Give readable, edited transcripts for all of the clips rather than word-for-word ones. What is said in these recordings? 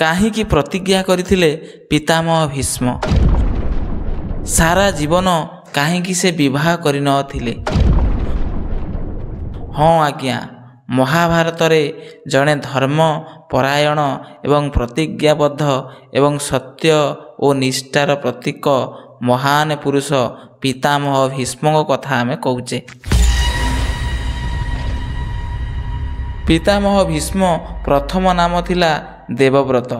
କାହିଁକି ପ୍ରତିଜ୍ଞା କରିଥିଲେ ପିତାମହ ଭୀଷ୍ମ? ସାରା ଜୀବନ କାହିଁକି ସେ ବିବାହ କରିନଥିଲେ? ହଁ ଆଜ୍ଞା, ମହାଭାରତରେ ଜଣେ ଧର୍ମ ପରାୟଣ ଏବଂ ପ୍ରତିଜ୍ଞାବଦ୍ଧ ଏବଂ ସତ୍ୟ ଓ ନିଷ୍ଠାର ପ୍ରତୀକ ମହାନ ପୁରୁଷ ପିତାମହ ଭୀଷ୍ମଙ୍କ କଥା ଆମେ କହୁଛେ। ପିତାମହ ଭୀଷ୍ମ ପ୍ରଥମ ନାମ ଥିଲା ଦେବବ୍ରତ।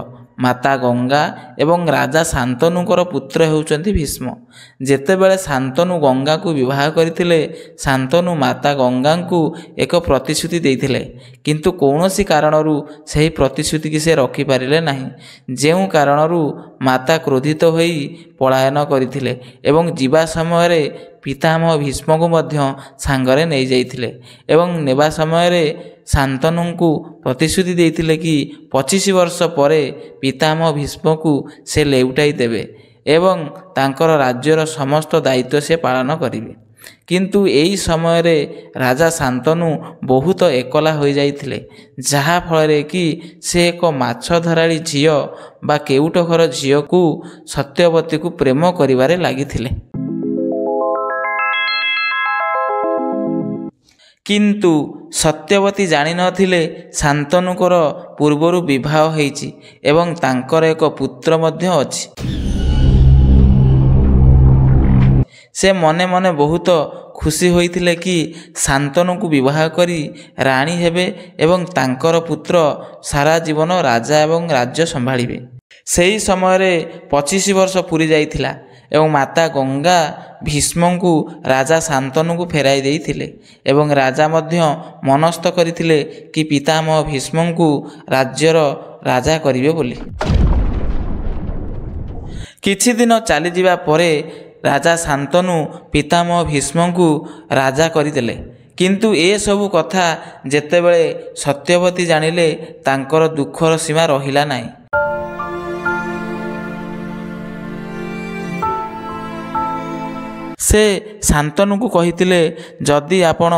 ମାତା ଗଙ୍ଗା ଏବଂ ରାଜା ଶାନ୍ତନୁଙ୍କର ପୁତ୍ର ହେଉଛନ୍ତି ଭୀଷ୍ମ। ଯେତେବେଳେ ଶାନ୍ତନୁ ଗଙ୍ଗାକୁ ବିବାହ କରିଥିଲେ, ଶାନ୍ତନୁ ମାତା ଗଙ୍ଗାଙ୍କୁ ଏକ ପ୍ରତିଶ୍ରୁତି ଦେଇଥିଲେ, କିନ୍ତୁ କୌଣସି କାରଣରୁ ସେହି ପ୍ରତିଶ୍ରୁତିକି ସେ ରଖିପାରିଲେ ନାହିଁ, ଯେଉଁ କାରଣରୁ ମାତା କ୍ରୋଧିତ ହୋଇ ପଳାୟନ କରିଥିଲେ ଏବଂ ଯିବା ସମୟରେ ପିତାମହ ଭୀଷ୍ମକୁ ମଧ୍ୟ ସାଙ୍ଗରେ ନେଇଯାଇଥିଲେ ଏବଂ ନେବା ସମୟରେ ଶାନ୍ତନୁଙ୍କୁ ପ୍ରତିଶ୍ରୁତି ଦେଇଥିଲେ କି 25 ବର୍ଷ ପରେ ପିତାମହ ଭୀଷ୍ମକୁ ସେ ଲେଉଟାଇ ଦେବେ ଏବଂ ତାଙ୍କର ରାଜ୍ୟର ସମସ୍ତ ଦାୟିତ୍ୱ ସେ ପାଳନ କରିବେ। କିନ୍ତୁ ଏହି ସମୟରେ ରାଜା ଶାନ୍ତନୁ ବହୁତ ଏକଲା ହୋଇଯାଇଥିଲେ, ଯାହାଫଳରେ କି ସେ ଏକ ମାଛ ଧରାଳି ଝିଅ ବା କେଉଟ ଘର ଝିଅକୁ ସତ୍ୟବତୀକୁ ପ୍ରେମ କରିବାରେ ଲାଗିଥିଲେ। କିନ୍ତୁ ସତ୍ୟବତୀ ଜାଣିନଥିଲେ ଶାନ୍ତନୁଙ୍କର ପୂର୍ବରୁ ବିବାହ ହେଇଛି ଏବଂ ତାଙ୍କର ଏକ ପୁତ୍ର ମଧ୍ୟ ଅଛି। ସେ ମନେ ମନେ ବହୁତ ଖୁସି ହୋଇଥିଲେ କି ଶାନ୍ତନୁଙ୍କୁ ବିବାହ କରି ରାଣୀ ହେବେ ଏବଂ ତାଙ୍କର ପୁତ୍ର ସାରା ଜୀବନ ରାଜା ଏବଂ ରାଜ୍ୟ ସମ୍ଭାଳିବେ। ସେହି ସମୟରେ 25 ବର୍ଷ ପୂରି ଯାଇଥିଲା ଏବଂ ମାତା ଗଙ୍ଗା ଭୀଷ୍ମଙ୍କୁ ରାଜା ଶାନ୍ତନୁଙ୍କୁ ଫେରାଇ ଦେଇଥିଲେ ଏବଂ ରାଜା ମଧ୍ୟ ମନସ୍ଥ କରିଥିଲେ କି ପିତାମହ ଭୀଷ୍ମଙ୍କୁ ରାଜ୍ୟର ରାଜା କରିବେ ବୋଲି। କିଛି ଦିନ ଚାଲିଯିବା ପରେ ରାଜା ଶାନ୍ତନୁ ପିତାମହ ଭୀଷ୍ମଙ୍କୁ ରାଜା କରିଦେଲେ। କିନ୍ତୁ ଏସବୁ କଥା ଯେତେବେଳେ ସତ୍ୟବତୀ ଜାଣିଲେ, ତାଙ୍କର ଦୁଃଖର ସୀମା ରହିଲା ନାହିଁ। ସେ ଶାନ୍ତନୁଙ୍କୁ କହିଥିଲେ, ଯଦି ଆପଣ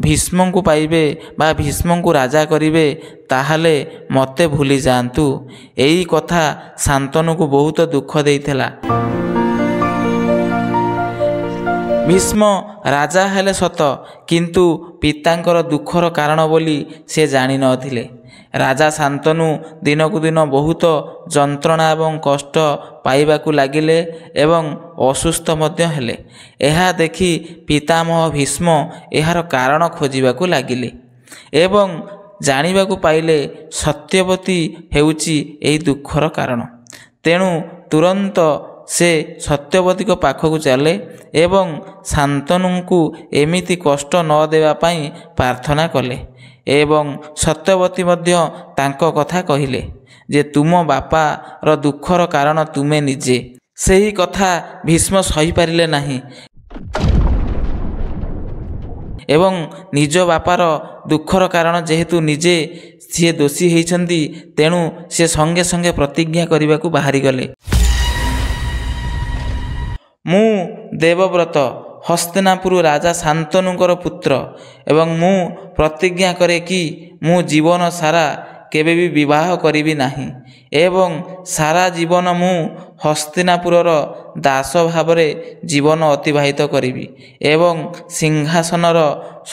ଭୀଷ୍ମଙ୍କୁ ପାଇବେ ବା ଭୀଷ୍ମଙ୍କୁ ରାଜା କରିବେ, ତାହେଲେ ମୋତେ ଭୁଲି ଯାଆନ୍ତୁ। ଏହି କଥା ଶାନ୍ତନୁକୁ ବହୁତ ଦୁଃଖ ଦେଇଥିଲା। ଭୀଷ୍ମ ରାଜା ହେଲେ ସତ, କିନ୍ତୁ ପିତାଙ୍କର ଦୁଃଖର କାରଣ ବୋଲି ସେ ଜାଣିନଥିଲେ। ରାଜା ଶାନ୍ତନୁ ଦିନକୁ ଦିନ ବହୁତ ଯନ୍ତ୍ରଣା ଏବଂ କଷ୍ଟ ପାଇବାକୁ ଲାଗିଲେ ଏବଂ ଅସୁସ୍ଥ ମଧ୍ୟ ହେଲେ। ଏହା ଦେଖି ପିତାମହ ଭୀଷ୍ମ ଏହାର କାରଣ ଖୋଜିବାକୁ ଲାଗିଲେ ଏବଂ ଜାଣିବାକୁ ପାଇଲେ ସତ୍ୟବତୀ ହେଉଛି ଏହି ଦୁଃଖର କାରଣ। ତେଣୁ ତୁରନ୍ତ ସେ ସତ୍ୟବତୀଙ୍କ ପାଖକୁ ଚାଲେ ଏବଂ ଶାନ୍ତନୁଙ୍କୁ ଏମିତି କଷ୍ଟ ନ ଦେବା ପାଇଁ ପ୍ରାର୍ଥନା କଲେ ଏବଂ ସତ୍ୟବତୀ ମଧ୍ୟ ତାଙ୍କ କଥା କହିଲେ ଯେ ତୁମ ବାପାର ଦୁଃଖର କାରଣ ତୁମେ ନିଜେ। ସେହି କଥା ଭୀଷ୍ମ ସହିପାରିଲେ ନାହିଁ ଏବଂ ନିଜ ବାପାର ଦୁଃଖର କାରଣ ଯେହେତୁ ନିଜେ ସିଏ ଦୋଷୀ ହେଇଛନ୍ତି, ତେଣୁ ସେ ସଙ୍ଗେ ସଙ୍ଗେ ପ୍ରତିଜ୍ଞା କରିବାକୁ ବାହାରିଗଲେ। ମୁଁ ଦେବବ୍ରତ, ହସ୍ତିନାପୁର ରାଜା ଶାନ୍ତନୁଙ୍କର ପୁତ୍ର ଏବଂ ମୁଁ ପ୍ରତିଜ୍ଞା କରେ କି ମୁଁ ଜୀବନ ସାରା କେବେ ବି ବିବାହ କରିବି ନାହିଁ ଏବଂ ସାରା ଜୀବନ ମୁଁ ହସ୍ତିନାପୁରର ଦାସ ଭାବରେ ଜୀବନ ଅତିବାହିତ କରିବି ଏବଂ ସିଂହାସନର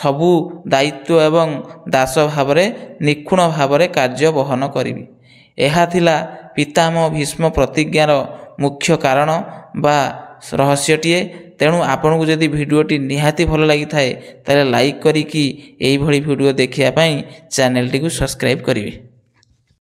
ସବୁ ଦାୟିତ୍ୱ ଏବଂ ଦାସ ଭାବରେ ନିଖୁଣ ଭାବରେ କାର୍ଯ୍ୟ ବହନ କରିବି। ଏହା ଥିଲା ପିତାମହ ଭୀଷ୍ମ ପ୍ରତିଜ୍ଞାର ମୁଖ୍ୟ କାରଣ ବା ରହସ୍ୟଟିଏ। ତେଣୁ ଆପଣଙ୍କୁ ଯଦି ଭିଡ଼ିଓଟି ନିହାତି ଭଲ ଲାଗିଥାଏ, ତାହେଲେ ଲାଇକ୍ କରିକି ଏଇଭଳି ଭିଡ଼ିଓ ଦେଖିବା ପାଇଁ ଚ୍ୟାନେଲଟିକୁ ସବସ୍କ୍ରାଇବ୍ କରିବେ।